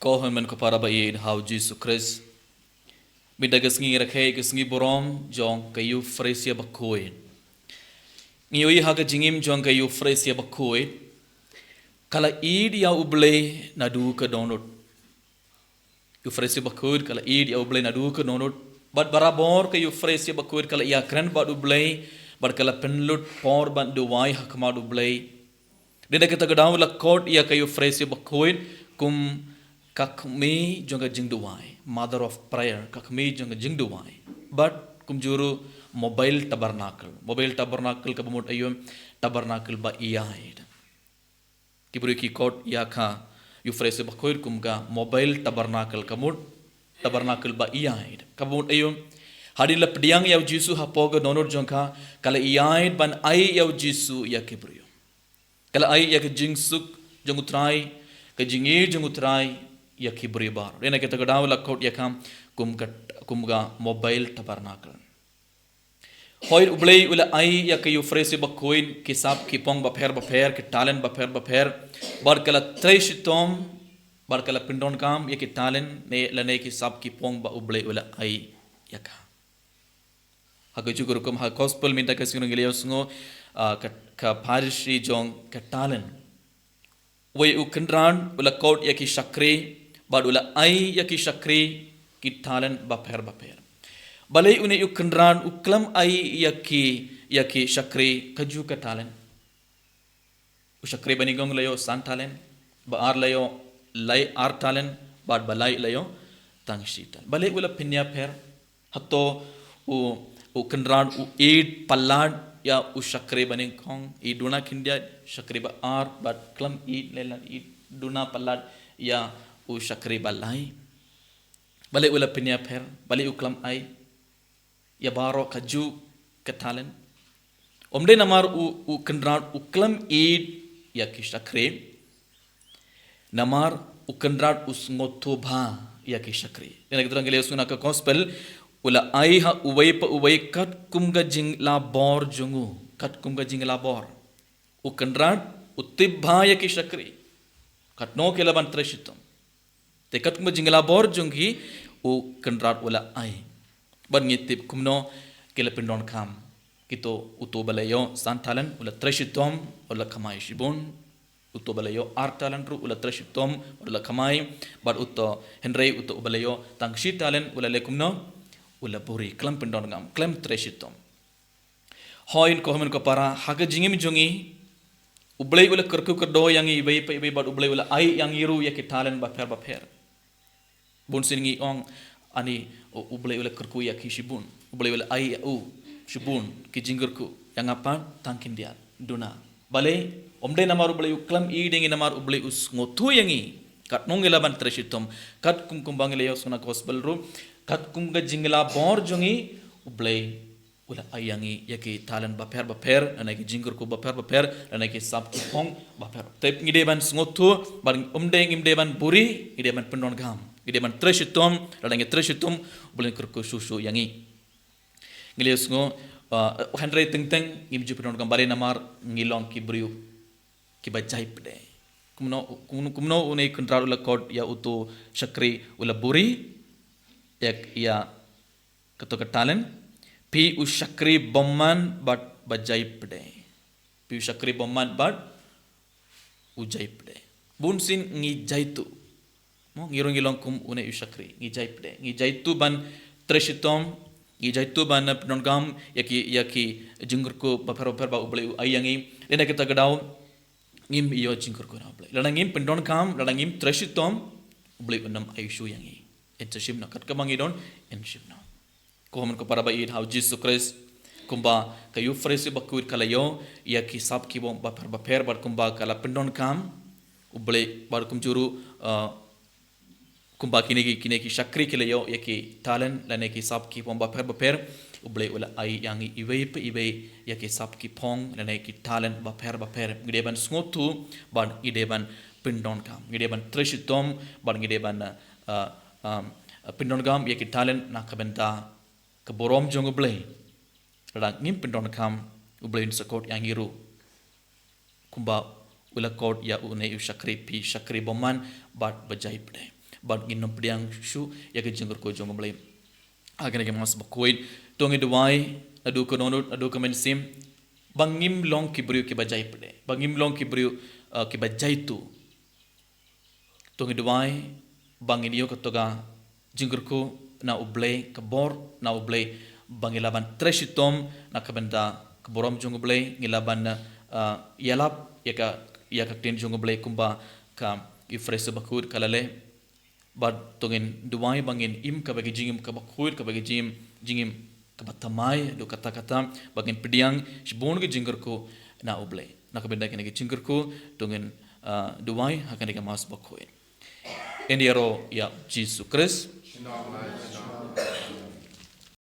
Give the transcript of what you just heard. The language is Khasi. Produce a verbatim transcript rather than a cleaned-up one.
Ko hynmen ko para ba ïeit ha u Jisu Khrist. Mynta ka sngi ngi rakhe ka sngi burom jong ka Euphrasia Bakhuid. Ngi ïohi ha ka jingim jong ka Euphrasia Bakhuid, ka la ïeit ïa U Blei naduh ka dohnud. Euphrasia Bakhuid ka la ïeit ïa U Blei naduh ka dohnud. Bad barabor ka Euphrasia Bakhuid ka la ïakren bad U Blei, bad ka la pynlut por ban duwai ha khmat U Blei. Dei na kata ka daw la khot ïa ka Euphrasia Bakhuid kum ka kmie jong ka jingduwai, Mother of Prayer, ka kmie jong ka jingduwai. Bad kumjuh ruh Mobile Tabernacle. Mobile Tabernacle kaba mut aïu? Tabernacle ba ïaid. Ki briew ki khot ïa ka Euphrasia Bakhuid kum ka Mobile Tabernacle, ka mut tabernacle ba ïaid. Kaba mut aïu? Hadien la pdiang ïa u Jisu hapoh ka dohnud jong ka, ka la ïaid ban ai ïa u Jisu ïa ki briew. Ka la ai ïa ka jingsuk jong U Trai, ka jingïeit jong U Trai ïa ki briew baroh. Dei na kata ka daw la khot ïa ka kum ka, kum ka Mobile Tabernacle. Hooid, U Blei u la ai ïa ka Euphrasia Bakhuid ki sap ki phong bapher bapher, ki talent bapher bapher. Bad ka la trei shitom, bad ka la pyndonkam ïa ki talent ne, lane ki sap ki phong ba U Blei u la ai ïa ka. Ha ka jingkyrkhu kum ha gospel mynta ka sngi ngi la ïohsngew, ah, ka, ka parable jong ka talent. Uwei u kynrad u la khot ïa ki shakri, bad u la ai ïa ki shakri ki talent bapher bapher. Balei une u kynrad u khlem ai ïa ki, ïa ki shakri kajuh ka talent? U shakri ba nyngkong la ïoh san talent, ba ar la ïoh lai, ar talent, bad ba lai la ïoh tang shi talent. Balei u la pynïapher? Hato u, u kynrad u ïeit palat ïa u shakri ba nyngkong, ïeit duna khyndiat, shakri ba ar, bad khlem ïeit, lane ïeit duna palat ïa u shakri ba lai? Balei u la pynïapher? Balei u khlem ai ïa baroh kajuh ka talent? Ym dei namar u, u kynrad u khlem ïeit ïa ki shakri, namar u kynrad u sngewthuh bha ïa ki shakri. Dei na kata ka daw ngi la ïohsngew na ka gospel, u la ai ha uwei pa uwei katkum ka jinglabor jong u, katkum ka jinglabor. U kynrad u tip bha ïa ki shakri, katno ki lah ban trei shitom. Te katkum ka jinglabor jong ki, u kynrad u la ai. Bad ngi tip kumno ki la pyndonkam. Kito, uto ba la ïoh san talent u la trei shitom, u la kamai shibun. Uto ba la ïoh ar talent ruh u la trei shitom, u la kamai. Bad uto, hynrei uto ba la ïoh tang shi talent u la leh kumno? U la buhrieh, khlem pyndonkam, khlem trei shitom. Hooid ko hynmen ko para, ha ka jingim jong ngi, U Blei u la kyrkhu kyrdoh ïa ngi iwei pa iwei, bad U Blei u la ai ïa ngi ruh ïa ki talent bapher bapher. Bunsien ngi ong, ani, U, U Blei u la kyrkhu ïa ki shibun. U Blei u la ai ïa u shibun ki jingkyrkhu, ïa nga pat tang khyndiat, duna. Balei? Ym dei namar U Blei u khlem ïeit ïa ngi, namar U Blei u sngewthuh ïa ngi. Katno ngi lah ban trei shitom, katkum, kumba ngi la ïohsngew na gospel ruh, katkum ka jinglabor jong ngi, U Blei u la ai ïa ngi ïa ki talent bapher bapher, lane ki jingkyrkhu bapher bapher, lane ki sap ki phong bapher. Te ngi dei ban sngewthuh, bad ym dei, ngim dei ban buhrieh, ngi dei ban pyndonkam, ngi dei ban trei shitom, lada ngi trei shitom, U Blei un kyrkhu shuh shuh ïa ngi. Ngi la ïohsngew, uh, hynrei teng teng ngim ju pyndonkam, balei? Namar ngi long ki briew kiba jai pdeng. Kumno, kumno, kumno une u kynrad u la khot ïa uto u shakri u la buhrieh, ïa, ïa kato ka talent? Phi u shakri bymman bad ba jai pdeng. Phi u shakri bymman bad u jai pdeng. Bunsien ngi jai tuh. Mo, ngi ruh ngi long kum une u shakri, ngi jai pdeng. Ngi jai tuh ban trei shitom, ngi jai tuh ban, eh, pyndonkam ïa ki, ïa ki jingkyrkhu bapher bapher ba U Blei u ai ïa ngi. Dei na kata ka daw, ngim ïoh jingkyrkhu na U Blei. Lada ngim pyndonkam, lada ngim trei shitom, U Blei un ym ai shuh ïa ngi. Yn sa shim noh, kat kaba ngi don, yn shim noh. Ko hynmen ko para ba ïeit ha u Jisu Khrist, kumba ka Euphrasia Bakhuid ka la ïoh ïa ki sap ki phong bapher bapher, bad kumba ka la pyndonkam, U Blei, bad kumjuh ruh, uh, kumba kine ki, kine ki shakri ki la ïoh ïa ki talent lane ki sap ki phong bapher bapher, U Blei u la ai ïa ngi iwei pa iwei ïa ki sap ki phong lane ki talent bapher bapher. Ngi dei ban sngewthuh bad ngi dei ban pyndonkam. Ngi dei ban trei shitom bad ngi dei ban, uh, um, pyndonkam ïa ki talent na ka bynta ka burom jong U Blei. Lada ngim pyndonkam, U Blei un sa khot ïa ngi ruh kumba u la khot ïa une u shakri, phi shakri bymman bad ba jai pdeng. bad ngin ym pdiang shuh ïa ka jingkyrkhu jong U Blei. Ha kane ka Mass bakhuid, to ngin duwai naduh ka dohnud, naduh ka mynsiem, ba ngim long ki briew kiba jai pdeng, ba ngim long ki briew, uh, kiba jai tuh. To ngin duwai ba ngin ïoh kato ka jingkyrkhu na U Blei, ka bor na U Blei, ba ngin lah ban trei shitom na ka bynta ka burom jong U Blei, ngin lah ban, uh, ïalap ïa ka, ïa ka ktien jong U Blei kumba ka Ephesus bakhuid ka la leh. Bad to ngin duwai ba ngin im kaba ki jingim kaba khuid, kaba ki jingim, jingim kaba thymmai, haduh katta katta, ba ngin pdiang shibun ki jingkyrkhu na U Blei. Na ka bynta kine ki jingkyrkhu, to ngin, uh, duwai ha kane ka Mass bakhuid. Ïa ïaroh ïa U Jisu Khrist.